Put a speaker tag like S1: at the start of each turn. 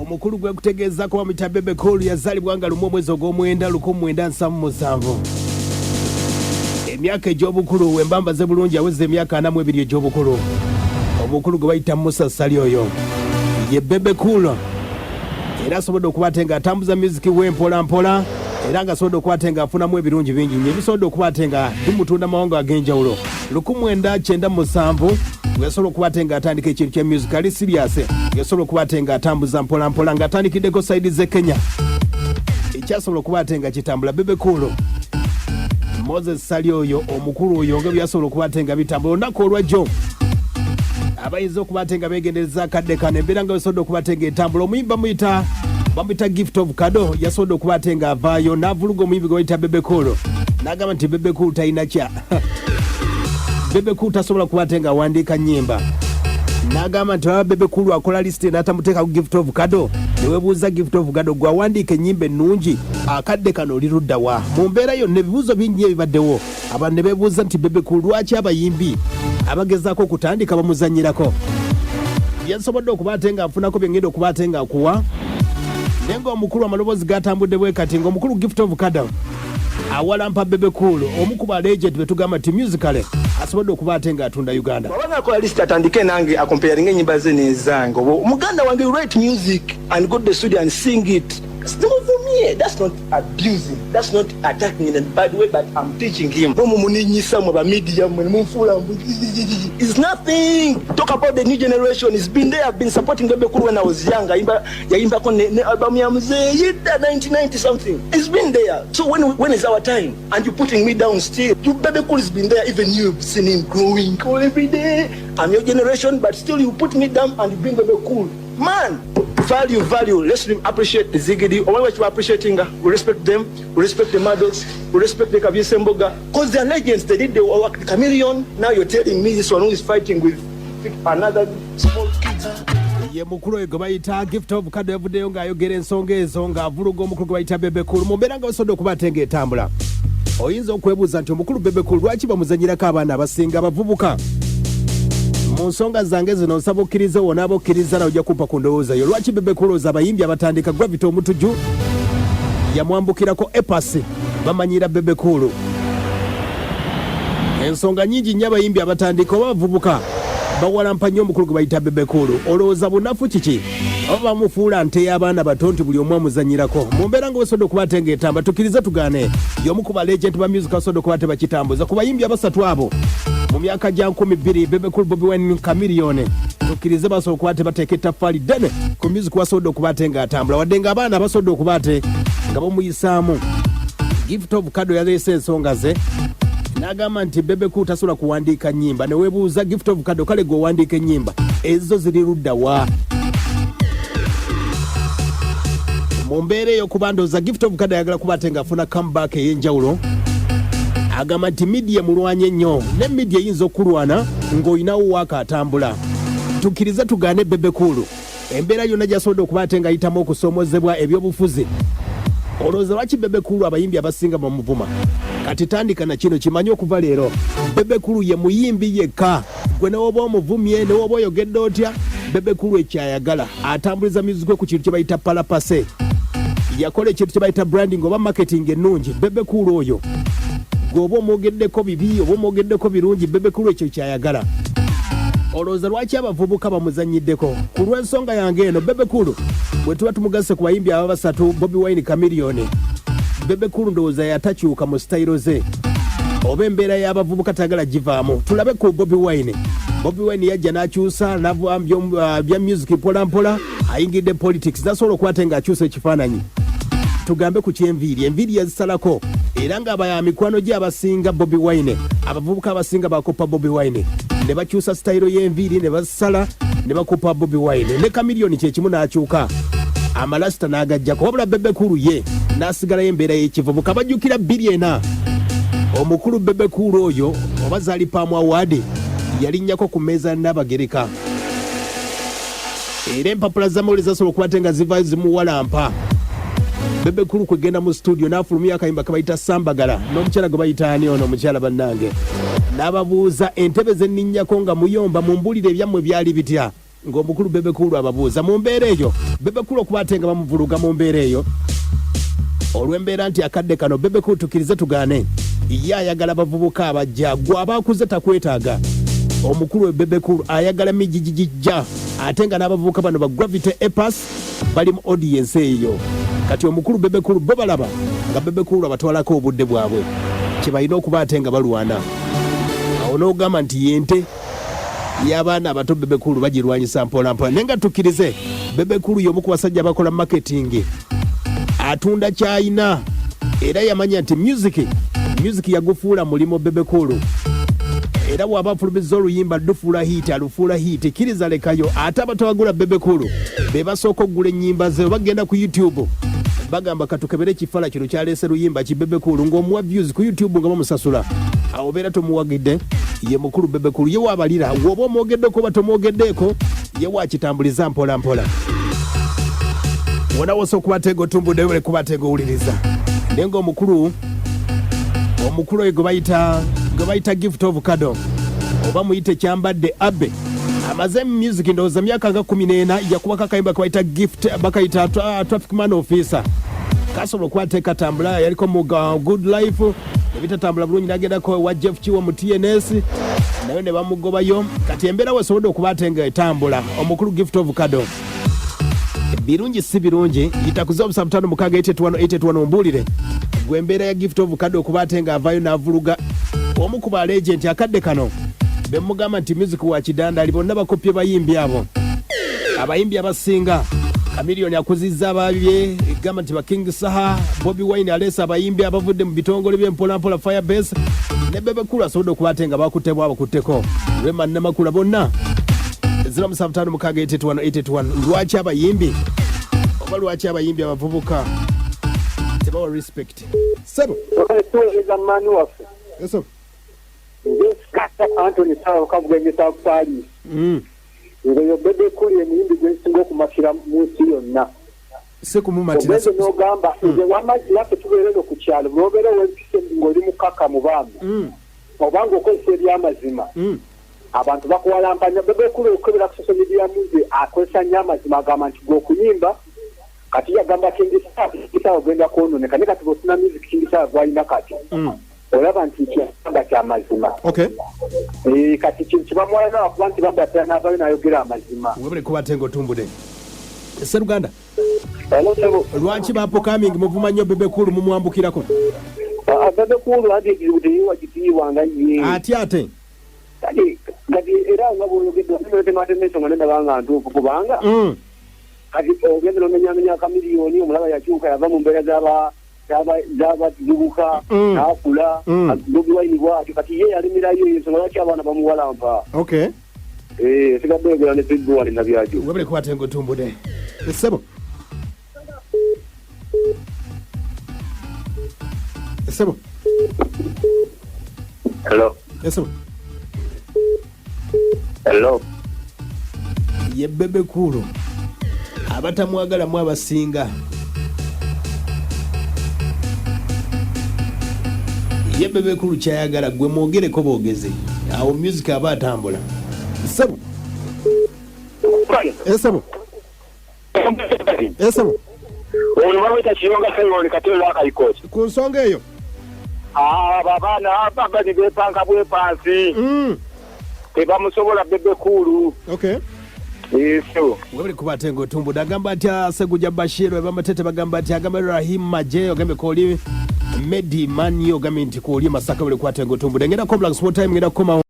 S1: Omukulu gwe kutegeezaako bamuyita Bebe Cool, yazaalibwa nga 1 omwezi ogw'omwenda 1977. Emyaka egy'obukulu wembambaze bulungi aweza emyaka 42 egy'obukulu. Omukulu gwe bayita Musa Ssali oyo ye Bebe Cool, era asobodde okuba ate ng'atambuza music we mpola mpola, era ng'asobodde okuba ate ng'afunamu ebirungi bingi nnyo ebisobodde okuba ate nga bimutunda mawanga ag'enjawulo. 1997 yasobola okuba ate ng'atandika ekintu kya music ali serious, yasobola okuba ate ng'atambuza mpola mpola ng'atandikiddeko side z'e Kenya, ekyasobola okuba ate nga kitambula. Bebe Cool Moses Ssali oyo omukulu oyo nga byasobola okuba ate nga bitambula. Olunaku olwajjo abayinza okuba ate nga begendereza akadde kano, embeera nga besobodde okuba ate nga etambula, omuyimbi bamuyita Gift of Kado yasobodde okuba ate nga avaayo n'avuluga omuyimbi gwe bayita Bebe Cool, n'agamba nti Bebe Cool talina kya Bebe Cool tasobola kuba ate nga awandiika nnyimba, n'agamba nti baba Bebe Cool akola list n'atamuteeka ku Gift of Kado, ne weebuuza, Gift of Kado gwe awandiika ennyimba ennungi, akadde kano oli ludda wa mu mbeera yonna? Ebibuuzo bingi ebibaddewo, abantu ne beebuuza nti Bebe Cool lwaki abayimbi abagezaako okutandika bamuzannyirako? Yasobodde okuba ate nga nfunako bye ngenda okuba ate nga akuwa, naye ng'omukulu amaloboozi gatambudde bwe kati ng'omukulu Gift of Kado awalampa Bebe Cool, omu ku ba legend betugamba nti musically asobodde okuba ate ng'atunda Uganda.
S2: Bw'aba ng'akola list, atandike nange, akompeyaringa ennyimba ze n'ezange. Oba muganda wange, you write music and go to the studio and sing it. Simuvumye, that's not abusing, that's not attacking in a bad way, but I'm teaching him. Mummuninyisa mwe ba media, mwe munfuula mbu is nothing. Talk about the new generation. It's been there. I've been supporting Bebe Cool when I was young. Ayimba, yayimbako ne album ya Mzee Yidda 1990 something. It's been there. So when is our time? And you putting me down still. You, Bebe Cool has been there. Even you've seen him growing all every day. I'm your generation, but still you put me down and you bring Bebe Cool. Man, value, value. Let's appreciate the Ziggy. Or what you appreciating? We respect them. We respect the Maddox. We respect the Kabiye Semboga. Because they're legends. They did the work. The Chameleon. Now you're telling me this one who is fighting with another small kid.
S1: Ye mukulu oyo gwe bayita Gift of Kado yavuddeyo ng'ayogera ensonga ezo ng'avuluga omukulu gwe bayita Bebe Cool mu mbeera nga basobodde okuba ate ng'etambula. Oyinza okwebuuza nti omukulu Bebe Cool lwaki bamuzanyirako abaana abasinga abavubuka? Mu nsonga zange zino nsaba okkirize, wonaaba okkiriza nawe ojja kumpa ku ndowooza yo. Lwaki Bebe Cool oza abayimbi abatandika, Gravity Omutujju yamwambukirako, Epasi bamanyira Bebe Cool? Ensonga nyingi nnyo, abayimbi abatandika oba abavubuka bawalampa nnyo omukulu gwe bayita Bebe Cool. Olowooza bunafu kiki, oba bamufuula nte y'abaana bato nti buli omu amuzanyirako? Mu mbeera nga wesobodde okuba ate ng'etamba, tukkirize tugaane, y'omu ku ba legend ba music asobodde okuba ate bakitambuza. Ku bayimbi abasatu abo mu myaka gya 2000, Bebe Cool, Bobi Wine, Chameleone, tukkirize basobola okuba ate bateeka ettaffaali ddene ku music wasobodde okuba ate ng'atambula, wadde ng'abaana basobodde okuba ate nga bamuyisaamu. Gift of Kado yaleese ensonga ze n'agamba nti Bebe Cool tasobola kuwandiika nnyimba, ne weebuuza, Gift of Kado, kale gwe owandiika ennyimba ezo ziri ludda wa mu mbeera ey'okuba ndowooza Gift of Kado ayagala kuba ate ng'afuna comeback ey'enjawulo. Agamba nti media mulwanye nnyo, ne media eyinza okulwana ng'olinawo waaka atambula. Tukkirize tugaane, Bebe Cool embeera yonna gy'asobodde okuba ate ng'ayitamu okusoomozebwa ebyobufuzi, olowooza lwaki Bebe Cool abayimbi abasinga bamuvuma? Kati tandika na kino, kimanye okuva leero Bebe Cool ye muyimbi yekka gwe newoba omuvumye, newoba oyogedde otya, Bebe Cool ekyayagala atambuliza music we ku kintu kye bayita palapase. Yakola ekintu kye bayita branding oba marketing ennungi. Bebe Cool oyo gwe oba omwogeddeko bibi oba omwogeddeko birungi, Bebe Cool ekyo kyayagala. Olowooza lwaki abavubuka bamuzanyiddeko? Ku lw'ensonga yange eno, Bebe Cool bwe tuba tumugasse ku bayimbi aba basatu, Bobi Wine, Chameleone, Bebe Cool ndowooza yatakyuka mu sitayiro ze oba embeera y'abavubuka tayagala givaamu. Tulabe ku Bobi Wine. Bobi Wine yajja n'akyusa n'ava bya music mpola mpola, ayingidde politics, nasobola okuba ate ng'akyusa ekifaananyi. Tugambe ku kyenviiri, enviiri yazisalako, era nga mikwano gye abasinga Bobi Wine, abavubuka abasinga bakopa Bobi Wine ne bakyusa sitayiro y'enviiri ne basala ne bakopa Bobi Wine. Ne Chameleone kyekimu, n'akyuka amalasita n'agajjako, wabula Bebe Cool ye n'asigalayo embeera y'ekivubuka. Bajjukira 2004 omukulu Bebe Cool oyo oba zaali Pam Award yalinnyako ku mmeeza Nnabagereka, era empapula z'amawulire zasobola okuba ate nga zivaayo zimuwalampa. Bebe Cool kwegenda mu studio n'afulumya akayimba kebayita Sambagala n'omukyala gwe bayita ani ono omukyala bannange, n'ababuuza, "Entebe zenninnyako nga muyomba, mumbuulire ebyammwe byali bitya?" Ng'omukulu Bebe Cool ababuuza mu mbeera eyo, Bebe Cool okuba ate nga bamuvuluga mu mbeera eyo olw'embeera nti akadde kano Bebe Cool tukkirize tugaane ye ayagala bavubuka abajja, gwe aba akuze takwetaaga. Omukulu Bebe Cool ayagala mijiji gijja ate nga n'abavubuka bano ba Gravity A Pass bali mu audience eyo. Kati omukulu Bebe Cool bo balaba nga Bebe Cool abatwalako obudde bwabwe kye balina okuba ate nga balwana awo n'ogamba nti yente y'abaana abato Bebe Cool bagirwanyisa mpola mpola naye nga tukkirize Bebe Cool y'omu ku basajja abakola marketing atunda kyayina era yamanya nti music yagufuula mulimo Bebe Cool era bw'aba afulumizza oluyimba lufuula hit alufuula hit kkiriza lekayo ate abatawagula Bebe Cool be basooka okugula ennyimba ze bagenda ku YouTube bagamba katukebere ekifala kino kyaleese luyimba ki Bebe Cool ng'omuwa views ku YouTube nga bamusasula awo obeera tomuwagidde ye mukulu Bebe Cool ye waabalira woba omwogeddeko oba tomwogeddeeko ye wakitambuliza mpola mpola wona wosa okubateega otumbudde webale kubateega owuliriza naye nga omukulu omukulu oyo gwe bayita Gift of Kado oba muyite Kyambadde Abe amaze music ndowooza myaka nga 14 yakubako akayimba kebayita Gift bakayita Traffic Man Officer kasobola okuba tekatambula yaliko mu Good Life ebitatambula bulungi nagendako ewa Jeff Kiwa mu TNS nayo ne bamugobayo kati embeera wesobodde okuba ate nga etambula omukulu Gift of Kado birungi si birungi yita ku 0756 ombuulire gwe embeera ya Gift of Kado okuba ate nga avaayo n'avuluga omu ku ba legend akadde kano bemugamba nti music wa kidandali bonna bakopye bayimbi abo abayimbi abasinga Chameleone akuzizza ababye egamba nti ba King Saha, Bobi Wine aleese abayimbi abavudde mu bitongole bye mpolampola Firebase ne Bebe Cool asobodde okuba ate nga bakuttebwa abakutteko Rema Namakula bonna 0756 lwaki abayimbi oba lwaki abayimbi abavubuka tebawa respect sebo
S3: tuweereza maani waffe
S1: Yes,
S3: nze Anthony Sawa Kabugenyi South Paris. Nze yo Bebe Cool ye muyimbi gwe nsinga okumatira mu nsi yonna.
S1: Si kumumatira.
S3: Ogenze n'ogamba nze wamma naffe tubeera eno ku kyalo lw'obeera ow'empisa ng'oli mukaka mu baana oba ng'okozesa ebyamazima abantu bakuwalampa nnyo. Bebe Cool okukebera ku social media muze akozesa nnyo amazima agamba nti gwe okuyimba kati yagamba King Saha King Saha ogenda kwonooneka naye kati bw'ofuna music King Saha gw'alina kati olaba nti kyagamba kya mazima. Kati kibamuwalana lwakuba nti bagatira n'avayo n'ayogera amazima.
S1: Webale kuba ate ng'otumbude. Sseruganda.
S3: Hello, sebo.
S1: Lwaki ba upcoming muvuma nnyo Bebe Cool mumwambukirako?
S3: Bebe Cool anti ekizibu teyeewa kitiibwa nga ye.
S1: Atya ate?
S3: Kati kati era nga bw'oyogedde otematema ensonga ne ndaba nga ntuufu kubanga kati ogenda n'omenyamenya Chameleone omulaba yakyuka yava mu mbeera z'aba z'abavubuka n'akula Bobi Wine bw'atyo kati ye yalemerayo eyo ensonga lwaki abaana bamuwalampa. Sigadde oyogera ne February Nabyajo.
S1: Webale kuba ate ng'otumbude. Ssebo. Ssebo.
S4: Hello.
S1: Ssebo.
S4: Hello.
S1: Ye Bebe Cool abatamwagalamu abasinga ye Bebe Cool kyayagala gwe mwogereko boogezi awo music aba atambula. Ssebo. Ssebo. Ssebo.
S4: Ono bamwita Kiyonga Simon Katero Akaikoti.
S1: Ku nsonga eyo.
S4: Abo abaana abali bepanka bwepansi. Tebamusobola Bebe Cool. Yesu.
S1: Webale kuba ate ng'otumbude agamba atya Seguja Bashir abamatete bagamba atya agamba Rahim Maje ogambye kooli Medi Mani ogambye nti kooli Masaka webale kuba ate ng'otumbude ngenda complex more time ngenda kukomawo.